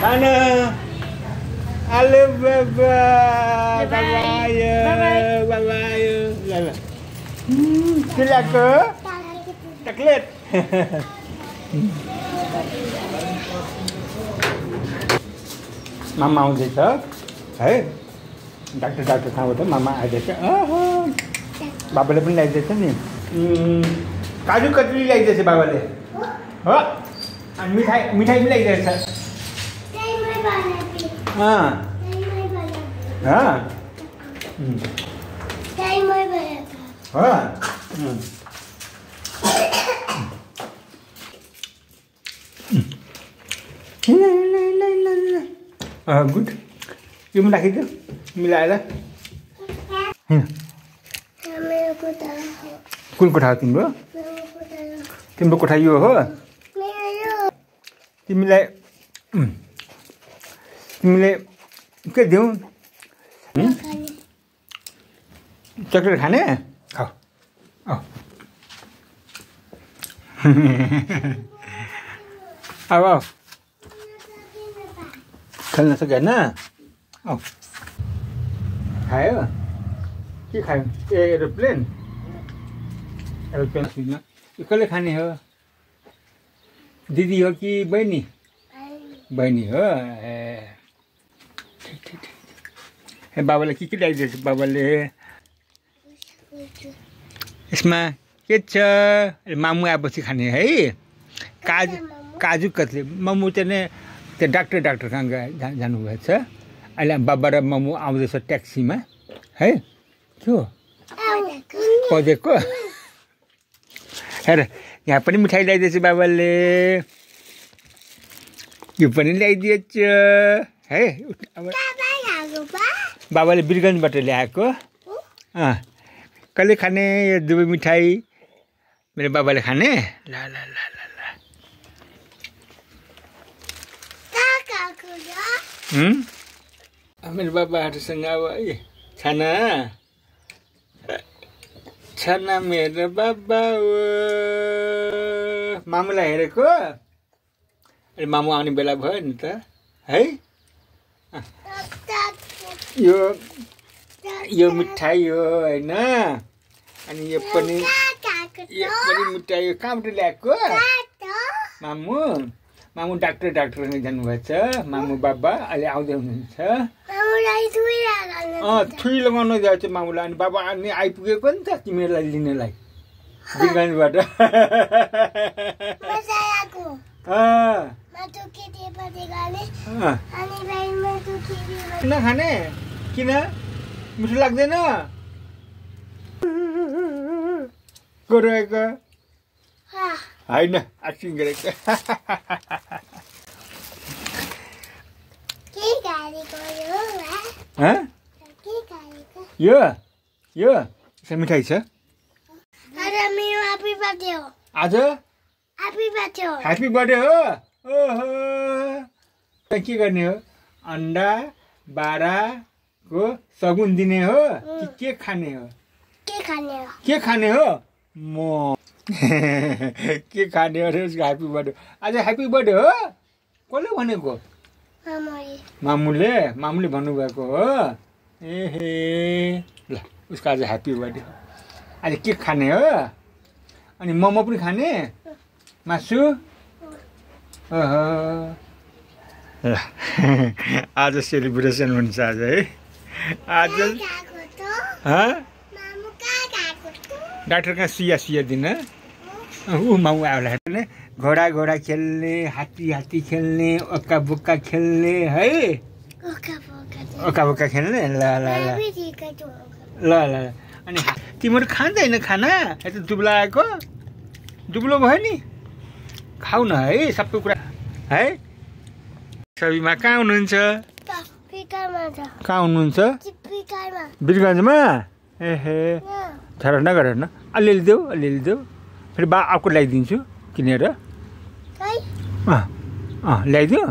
Sana. Halo Baba. Bye-bye. Silakan. Coklat. मामा आउँदैछ है डाक्टर कहाँबाट मामा आइदिएछ बाबाले पनि ल्याइदिएछ नि काजु कतली ल्याइदिएछ बाबाले हो अनि मिठाई पनि ल्याइदिएछ गुड यो पनि राखिदियो मिलाएर कुन कोठा हो तिम्रो तिम्रो कोठा यो हो तिमीले के दिउँ चक्लेट खाने खाऊ अब खेल्न सकेन औ खायो के खायो एरोप्लेन सुन्न यो कसले खाने हो दिदी हो कि बहिनी बहिनी हो ए बाबाले के ल्याइदिएछ बाबाले यसमा के छ मामु आएपछि खाने है काजु कतली मामु चाहिँ त्यो डाक्टर कहाँ जानुभएछ अहिले बाबा र मामु आउँदैछ ट्याक्सीमा है के हो पदेको हेर यहाँ पनि मिठाई ल्याइदिएछ बाबाले यो पनि ल्याइदिएछ है बाबाले बिरगन्जबाट ल्याएको कहिले खाने यो दुवै मिठाई मेरो बाबाले खाने ल ल ल ल मेरो बाबाहरूसँग अब है छाना मेरो बाबा हो मामुलाई हेरेको अहिले मामु आउने बेला भयो नि त है यो मिठाई हो होइन अनि यो पनि मिठाई हो कहाँबाट ल्याएको मामु डाक्टर जानुभएछ मामु बाबा अहिले आउँदै हुनुहुन्छ थुई लगाउनु जान्छ मामुलाई अनि बाबा अनि आइपुगेको नि त तिमीहरूलाई लिनलाई बिरगन्जबाट किन खाने किन मिठो लाग्दैन गरेको होइन एक्टिङ गरेको यो मिठाई छ आज ह्याप्पी बर्थडे हो ओहो के गर्ने हो अन्डा बाराको सगुन दिने हो कि के खाने हो के खाने हो म के खाने हो ह्याप्पी बर्थडे आज ह्याप्पी बर्थडे हो कसले भनेको मामुले भन्नुभएको हो एहे ल उसको आज ह्याप्पी बर्थडे हो आज के खाने हो अनि मोमो पनि खाने मासु ओहो ल आज सेलिब्रेसन हुन्छ आज है आज डाक्टर कहाँ सुया दिन मामु आउला हेर्ने घोडा खेल्ने हात्ती खेल्ने ओक्का बोक्का खेल्ने है ओक्का बोक्का खेल्ने ल ल ल ल ल अनि तिमीहरू खाँदैन खाना यता दुब्लो आएको दुब्लो भयो नि खाऊ न है सबै कुरा है सबिमा कहाँ हुनुहुन्छ कहाँ हुनुहुन्छ बिरगन्जमा एहे झर नगर न अलिअलि देऊ फेरि बा अर्को ल्याइदिन्छु किनेर ल्याइदियो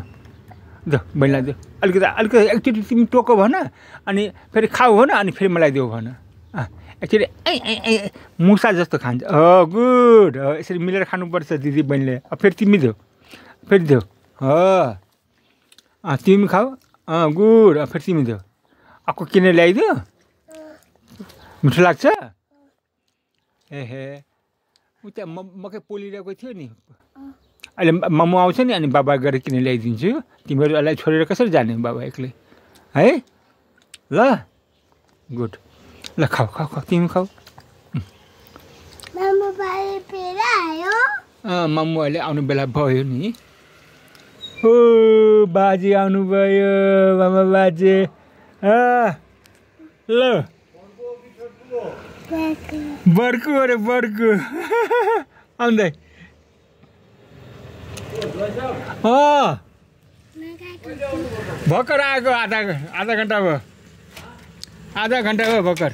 दो बहिनी ल्याइदियो अलिकति एकचोटि तिमी टोको भन अनि फेरि खाऊ भन अनि फेरि मलाई देऊ भन एकचोटि मुसा जस्तो खान्छ हो गुड यसरी मिलेर खानुपर्छ दिदी बहिनीले फेरि तिमी देऊ फेरि देऊ हो तिमी खाऊ गुड फेरि तिमी देऊ अर्को किनेर ल्याइदियो मिठो लाग्छ एहे उता मकै पोलिरहेको थियो नि अहिले मोमो आउँछ नि अनि बाबा गएर किनेर ल्याइदिन्छु तिमीहरूलाई छोडेर कसरी जाने बाबा एक्लै है ल गुड ल खाऊ खाऊ खाऊ तिमी खाऊ मामु अहिले आउनु बेला भयो नि ओ बाजे आउनुभयो मामा बाजे ल बर्कु अरे बर्कु आउँदै भर्खर आएको आधा घन्टा भयो भर्खर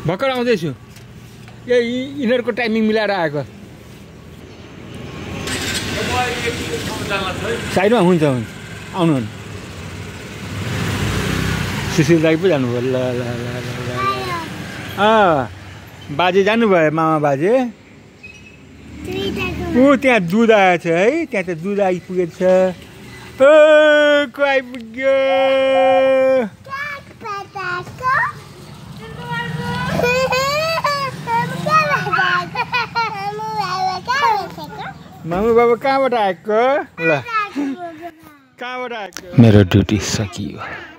भर्खर आउँदैछु ए यिनीहरूको टाइमिङ मिलाएर आएको साइडमा हुन्छ आउनु सुशील दाइ पो जानुभयो ल ल ल बाजे जानुभयो मामा बाजे ऊ त्यहाँ दुध आएछ है त्यहाँ त दुध आइपुगेको छ को आइपुग्यो मामु बाबा कहाँबाट आएको ल कहाँबाट आएको मेरो ड्युटी सकियो